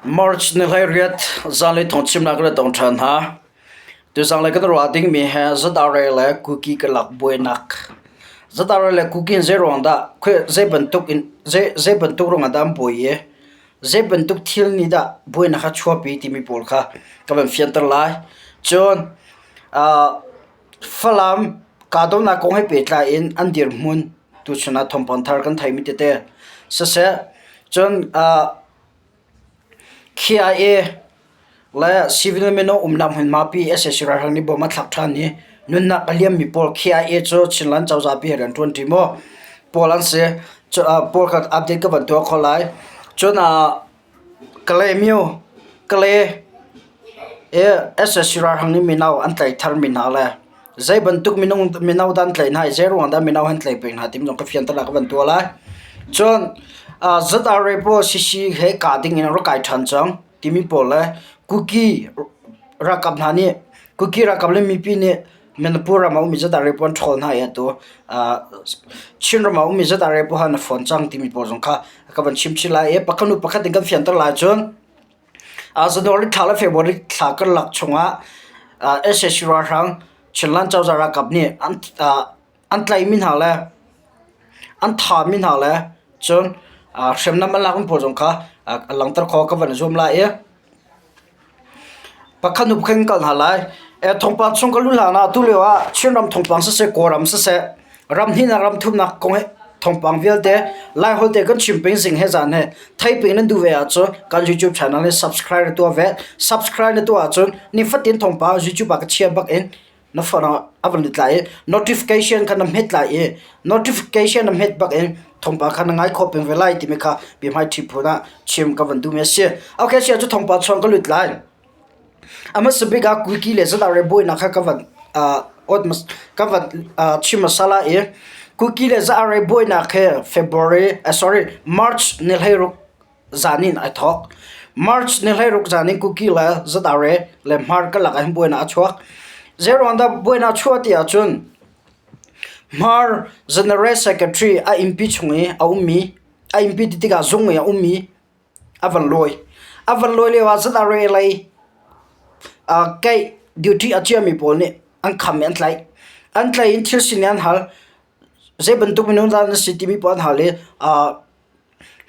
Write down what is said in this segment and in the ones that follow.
March ni 18 zanlei thawngchimnak kan tong ṭhan hna. Tuzanglei kan ruah dingmi he ZRA le Kuki karlak buainak. ZRA le Kuki in zeiruang dah zei bantuk in zei bantuk ruangah dah an buai i zei bantuk thil nih dah buainak a chuahpi timi pawl kha ka van fianter lai. Cun Falam kahdohnak kong he pehtlai in an dirhmun tuchun ah thawngpang thar kan theimi tete siseh cun KIA le civil minung umnak hmunhma pi sac ralhrang nih bom a thlak ṭhan i nunnak a liammi pawl KIA cu Chinland cozah pi he rian ṭuan ṭi maw pawl an si. Pawl kha update ka van tuah khawh lai. Cun Kalaymyo, Kalay i sac ralhrang nih mino an tlaih tharmi hna le zei bantuk minung mino dah an tlaih hna i zei ruang dah mino an tlaih peng hna timi zong ka fianter ah ka van tuah lai. Cun ZRA pawl CC he kah ding in an rak kai ṭhan cang timi pawl le Kuki ralkap hna nih Kuki ralkap le mipi nih Manipur ram ah ummi ZRA pawl an ṭhawl hna i atu Chin ram ah ummi ZRA pawl an fawn cang timi pawl zong kha ka van chim chih lai i pakhat hnu pakhat in kan fianter lai cun January thla le February thla karlak chungah sac ralhrang Chinland cozah ralkap nih an tlaihmi hna le an thahmi hna le cun hriamnam an lakmi pawl zong kha a langhter khawh ka van i zuam lai i Pakhat hnu pakhat in kal hna lai. Thawngpang chung ka luh hlan ah tulio ah Chinram thawngpang siseh, Kawlram siseh, ram hnihnak ram thumnak kong hi thawngpang vialte Laiholh te kan chim peng zing he zan he thei peng nan duh ve ahcun kan YouTube channel hi subscribe na tuah ve. Subscribe na tuah ahcun nifatin thawngpang YouTube ah ka chia bak in na phone ah a van lut lai i notification kha na hmet lai i notification na hmet bak in thawngpang kha na ngai khawh peng ve lai timi kha biahmai ṭhi phun ah chim ka van duhmi a si. Okay, sia cu thawngpang chuan ka lut lai. A hmasa bik ah Kuki le Zadar buainak kha ka van ka van chim hmasa lai i Kuki le Zadar buainak hi February sorry March ni 16 zan in ai thawk. March ni 16 zan in Kuki le ZRA le Hmar karlak ah hin buainak a chuak. Zeiruang dah buainak a chuah ti ahcun Hmar General Secretary a innpi chung i a ummi a innpi ti tikah zung i a ummi a van lawi. A van lawi lio ah ZRA lei keih duty a ciami pawl nih an kham i an tlaih. An tlaih in thil sining an hal. Zei bantuk minung dah na si timi pawl an hal i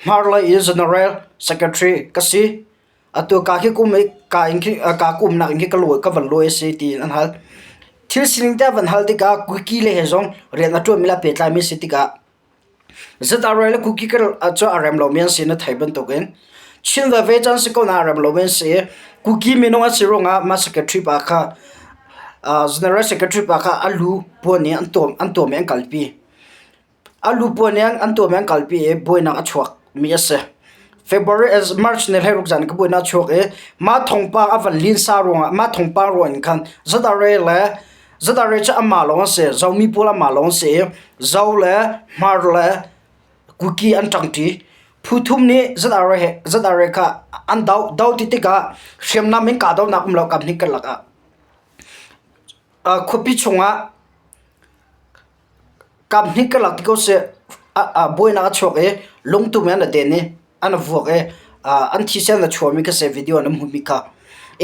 Hmarlei i General Secretary ka si. Atu ka khi kum i ka in khi ka kumnak in khi ka lawi ka van lawi a si tiin an hal. Thil sining te a van hal tikah Kuki le he zong rian a ṭuanmi le a pehtlaimi a si tikah ZRA le Kuki cu a rem lomi an si na thei bantukin Chin veve caan si ko na a rem lomi an si i Kuki minung an si ruangah mah secretary pa kha General Secretary pa kha a lu puan i an tuam an tuam i an kalpi. A lu puan in an tuam i an kalpi i buainak a chuakmi a si. February March ni 16 zan ka buainak a chuak i mah thawngpang a van linsa ruangah mah thawngpang ruang in khan ZRA le ZRA cu amah lawng a si. Zomi pawl amah lawng a si i Zo le Hmar le Kuki an ṭangṭi. Phu thum nih ZRA he ZRA kha an doh. Do ti tikah hriamnam in kahdohnak um lo kam hnik karlak ah khuapi chungah Kaphnih ka lak ti ko seh buainak a chuak i lungtum in an den i an vuak i an thisen a chuahmi kha seh video an hmuhmi kha.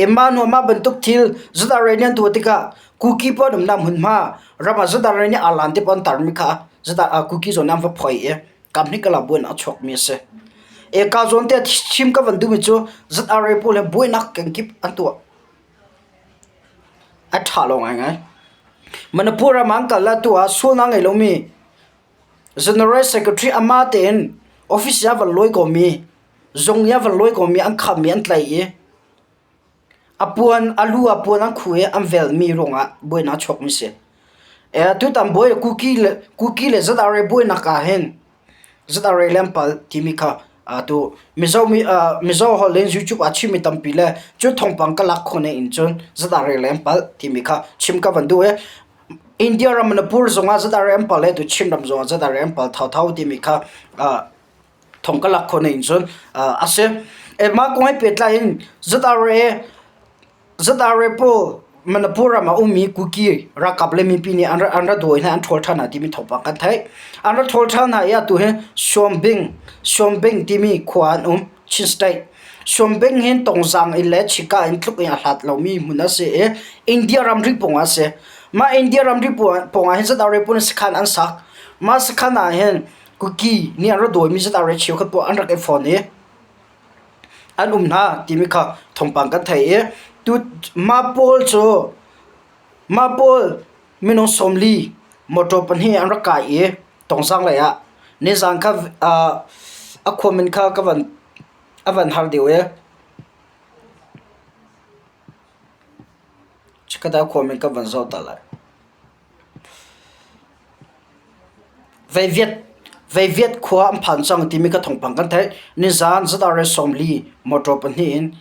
Mah hnu ah mah bantuk thil ZRA nih an tuah tikah Kuki pawl an umnak hmunhma ram ah ZRA nih aa te pawl an tarmi kha Kuki zawn ah an va phoi i kaphnih ka lak buainak a chuakmi a si. Ka zawn te ah chim ka van duhmi cu ZRA pawl hi buainak kenkip an tuah. A ṭha lo ngaingai. Manipur ram ah an kal ah tu ah sualnak ngei lomi General Secretary amah tein office ah van lawi komi, zung i a van lawi komi an khammi an tlaih i a puan a lu ah puan an khuh i an velhmi ruangah buainak a chuakmi si. Tutan buai Kuki le Kuki le ZRA buainak ah hin ZRA le an palh timi kha atu Mizo mi Mizo holh in YouTube ah chimmi tampi le cu thawngpang ka lak khawh ning in cun ZRA le an palh timi kha chim ka van duh i India ram Manipur zongah ZRA an palh i tu Chin ram zongah ZRA an palh thotho timi kha thawng ka lak khawh ning in cun a si. Mah kong he pehtlai in ZRA ZRA pawl Manipur ram ah ummi Kuki ralkap le mipi nih an ra dawi hna, an ṭhawl ṭhan hna timi thawngpang kan theih. An ra ṭhawl ṭhan hna i atu hi Suambing, Suambing timi khua an um, Chin State. Suambeng hin Tongzang in le Chika in tluk in a hlat lomi hmun a si i India ramri pawng ah a si. Mah India ramri pawng ah hin ZRA pawl nih sakhan an sak. Mah sakhan ah hin Kuki nih an ra dawimi ZRA cheukhat pawl an rak i fon i an um hna timi kha thawngpang kan theih i tu mah pawl cu mah pawl minung 40 motor pahnih an rak kai i Tongzang lei ah nizan kha a khua min kha ka van a van har deuh i chikkhat ah khua min ka van zoh ta lai. Veiviat Veiviat khua an phan cang timi ka thawngpang kan theih. Nizan ZRA 40 motor pahnih in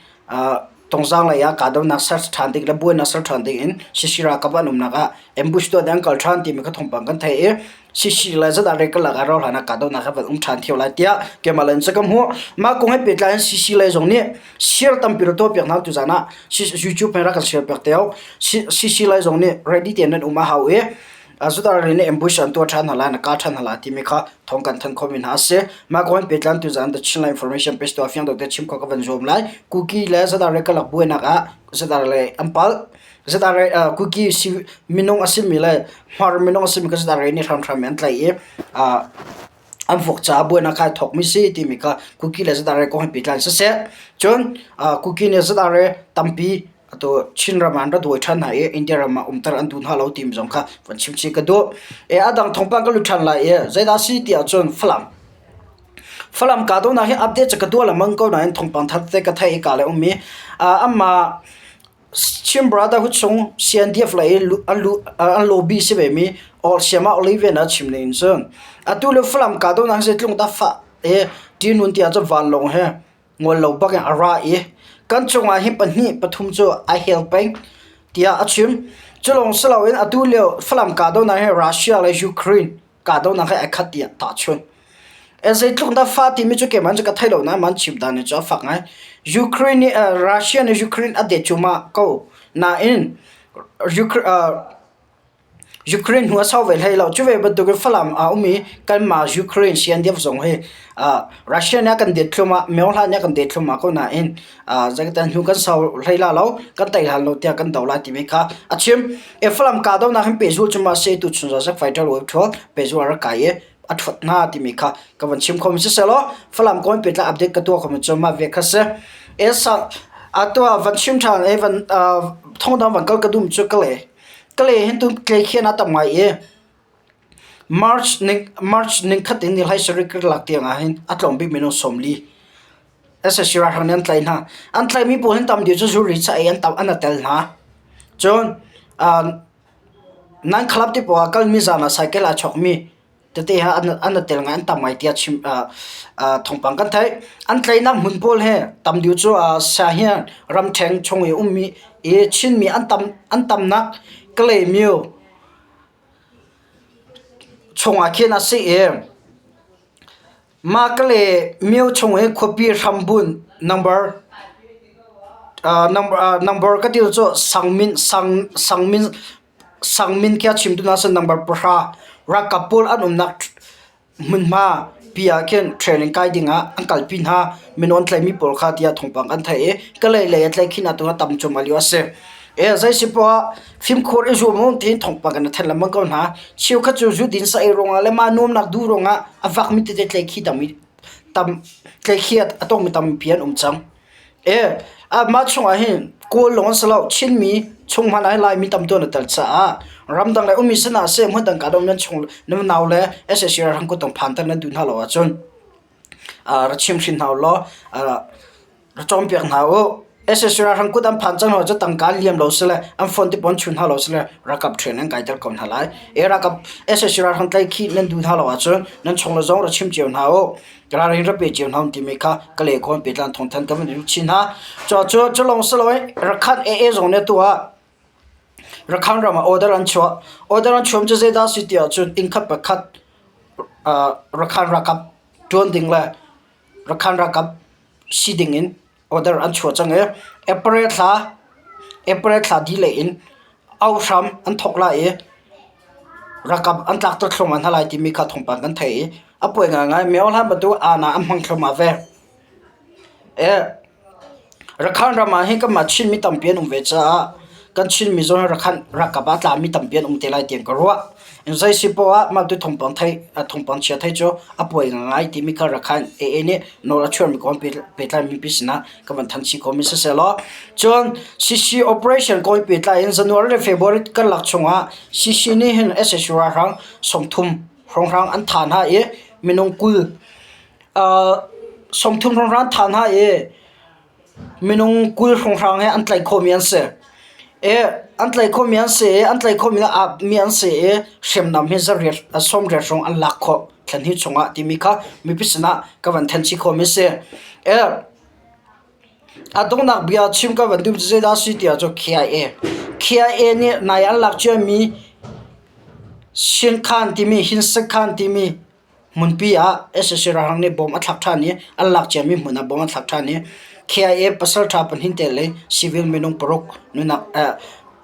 Tongzang lei ah kahdohnak ser ṭhan ding le buainak ser ṭhan ding in CC ralkap an umnak ah ambush tuah ding an kal ṭhan timi kha thawngpang kan theih i CC le ZRA karlak ah rauhhlan ah kahdohnak a van um ṭhan theo lai tiah keimah le in ka hmuh. Mah kong he pehtlai in CC lei zong nih share tampi rak tuahpiak hna tuzaan ah YouTube he rak kan share piak te CC lei zong nih ready tein nan um a hau i ZRA nih ambush an tuah ṭhan hna lai, an kah ṭhan hna lai timi kha thawng kan thanh khomi hna a si. Mah kong he pehtlai in tuzaan The Chinland Information Page tuah fiang deuh te chim khawh ka van zuam lai. Kuki le ZRA karlak buainak ah ZRA lei an palh. ZRA Kuki minung a simi le Hmar minung a simi kha ZRA nih hramhram in an tlaih i an vuak caah buainak kha ai thawkmi si timi kha Kuki le ZRA kong he pehtlai in siseh. Cun Kuki nih ZRA tampi Atu Chinram ah an ra dawi ṭhan hna i India ram ah umter an duh hna lo timi zong kha van chim chih ka duh. E, a dang thawngpang ka lut ṭhan lai i zeidah si ti ahcun Falam. Falam kahdohnak hi update cu ka tuah lengmang ko nain thawngpang thar tete ka theih i ka le um i amah Chin Brotherhood chung CNDF lei i an lobby si ve mi Siama Olivian a chim ning in cun atu le Falam kahdohnak hi zeitluk dah fah i ṭihnun ti ahcun vanlawng he ngol lo bak in a ra i kan cungah hi pahnih pathum cu a hel peng tiah a chim. Cu lawng si loin atu lio Falam kahdohnak hi Russia le Ukraine kahdohnak he ai khat tiah tahchunh. E zeitluk dah fa timi cu keimah cu ka thei lo nain man chim dan cu a fak ngai. Ukraine nih uh, Russia nih Ukraine a det cuahmah ko nain Ukraine uh, Ukraine hnu a sau ve hlei lo. Cu ve bantukin Falam ah um i kanmah Ukraine CNDF zong hi Russia nih a kan det thluahmah, Myohla nih a kan det thluahmah ko nain zeitin hnu kan sau hlei la lo, kan tei hlan lo tiah kan do lai timi kha a chim. E Falam kahdohnak hin pehzul cu mah si tu chun Joseph Fighter Wave Troll pehzul a rak kai i a ṭhuat hna timi kha ka van chim khomi siselaw Falam kawn pehtlai update ka tuah khomi cu mah ve kha si. E sa atu ah van chim ṭhan e van thongdang van kal ka dum cu ka le. Kale hin tu tleikhian a tam ngai i March ning March ningkhat in nilhai sarih karlak tiang ah hin a tlawm bik minung 40 SSC ralhrang nih an tlaih hna. An tlaihmi pawl hin tam deuh cu zuri ca ei an tam an tel hna. Cun uh, nan club te pawl ah kalmi zan ah cycle aa chawkmi tete he an i tel ngai an tam ngai tiah chim thawngpang kan theih. An tlaihnak hmun pawl hi tam deuh cu Sahian ramṭheng chung i ummi i Chinmi an tam an tamnak Kalaymyo chungah khin a si i mah Kalaymyo chung i khuapi hrambunh number number ka ti cu Sangmin Sang Sangmin Sangmin khi a chimtu hna sin number pahra ralkap pawl an umnak hmunhma pi ah khin training kai ding ah an kalpi hna. Minung an tlaihmi pawl kha tiah thawngpang kan theih i Kalay lei a tlaih khin ah tu tam cuahmah lio a si. E zei si poah ah fimkhur i zuam u tiin thawngpang kan i thenh lengmang ko hna. Cheukhat cu zu din sa ei ruangah le mah nuamnak duh ruangah a vakmi tete tlaihkhih tam tam tlaihkhih a tongmi tampi an um cang. E, mah chungah hin Kawl lawng an si lo, Chinmi chung hmanh ah hin Laimi tam deuh an i tel caah ramdang le ummi sinah seh hmundang ka dong nan chung nan nau le sac ralhrang kuttong phan ter nan duh hna lo ahcun ra chim hrin hna u law ra cawnpiak hna u. Sac ralhrang kut an phan cang hna cu tangka an liam lo sile an phone te pawl an chun hna lo sile ralkap train an kaiter ko hna lai. E ralkap sac ralhrang tlaihkhih nan duh hna lo ahcun nan chung le zong ra chim cio hna u. Ralrin ra pe cio hna timi kha ka le khawn petlan thawngthan ka van in chin hna. Cu cu cu lawng si loin Rakhan AA zong nih tu ah Rakhan ram ah order an chuah. Order an chuam cu zeidah si ti ahcun inn khat pakhat Rakhan ralkap ṭuan ding le Rakhan ralkap si ding in order an chuah cang i April thla April thla dih lei in auhram an thawk lai i ralkap an tlakter thluahmah hna lai timi kha thawngpang kan theih i a pawi ngaingai. Myo Hlan bantuk aana an hmang thluahmah ve. Rakhan ram ah hin kanmah Chinmi tampi an um ve caah kan Chinmi zong hi Rakhan ralkap ah a tlami tampi an um te lai tiah ka ruah. Zei si poah ah mah tu thawngpang thei thawngpang chia thei cu a pawi ngai timi kha Rakhan AA nih nawl a chuahmi kong pehtlai mipi sinah ka van thanh chih khomi siseh law cun CC operation kong pehtlai in January le February karlak chungah CC nih hin sac ralhrang 30 hrawnghrang an thah hna i minung 20 30 hrawnghrang an thah hna i minung 20 hrawnghrang he an tlaih khawhmi an si. I an tlaih khawhmi an si i an tlaih khawhmi le aapmi an si i hriamnam hi zariat sawmriat hrawng an lak khawh thlan hi chungah timi kha mipi sinah ka van thanh chih khawhmi a si. I a donghnak bia chim ka van duh cu zeidah a si tiah cu KIA. KIA nih nai an lak ciami Sinkhan timi Hinsekhan timi Hmunpi ah sac ralhrang nih bom a thlak ṭhan i an lak ciami hmun ah bom an thlak ṭhan i KIA pasalṭha pahnih te le civil minung paruk nunak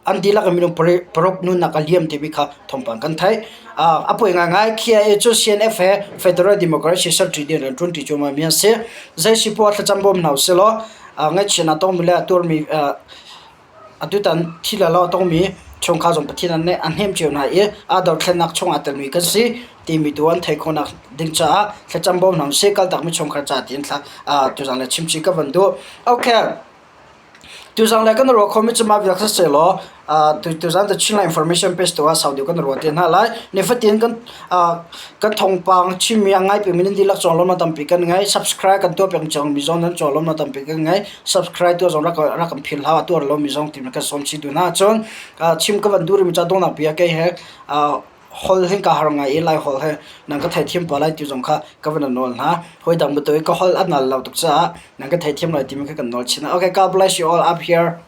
an dihlak in minung paruk nunnak a liam timi kha thawngpang kan theih. A poi ngaingai KIA cu CNF he Federal Democracy Serṭi ding rian ṭuanṭi cuahmah mi an si. Zei si poah thlacam bawm hna usih law ngaihchiatnak tongmi le a tuarmi Atutan thi le lo a tongmi chungkhar zong Pathian nih a hnemh cio hna i aa dothlennak chungah aa telmi kan si timi tu an theih khawhnak ding caah thlacam bawm hna usih. Kaltakmi chungkhar ca tiin thla tuzang le chimchih ka van duh. Okay. Tuzang le kan ruah khomi cu mah vial kha si law tuzang the Chinland Information Page tu ah sau deuh kan ruah te hna lai. Nifatin kan Kan thawngpang chimmi a ngai pengmi nan dihlak cawnglawmnak tampi kan ngei. Subscribe kan tuah peng cang mi zong nan cawnglawmnak tampi kan ngei. Subscribe tuah zong rak rak kan philh hlah tuah lo mi zong ti kan sawm chih duh hna. Cun chim ka van duh rihmi ca donghnak bia kei he holh hin ka har ngai i Lai holh he nan ka theithiam pah lai ti zong kha ka van nawl hna. Hawi dang bantuk i ka holh a nal lo tuk caah nan ka theithiam lai timi kha kan nawl chin. Okay, God bless you all up here.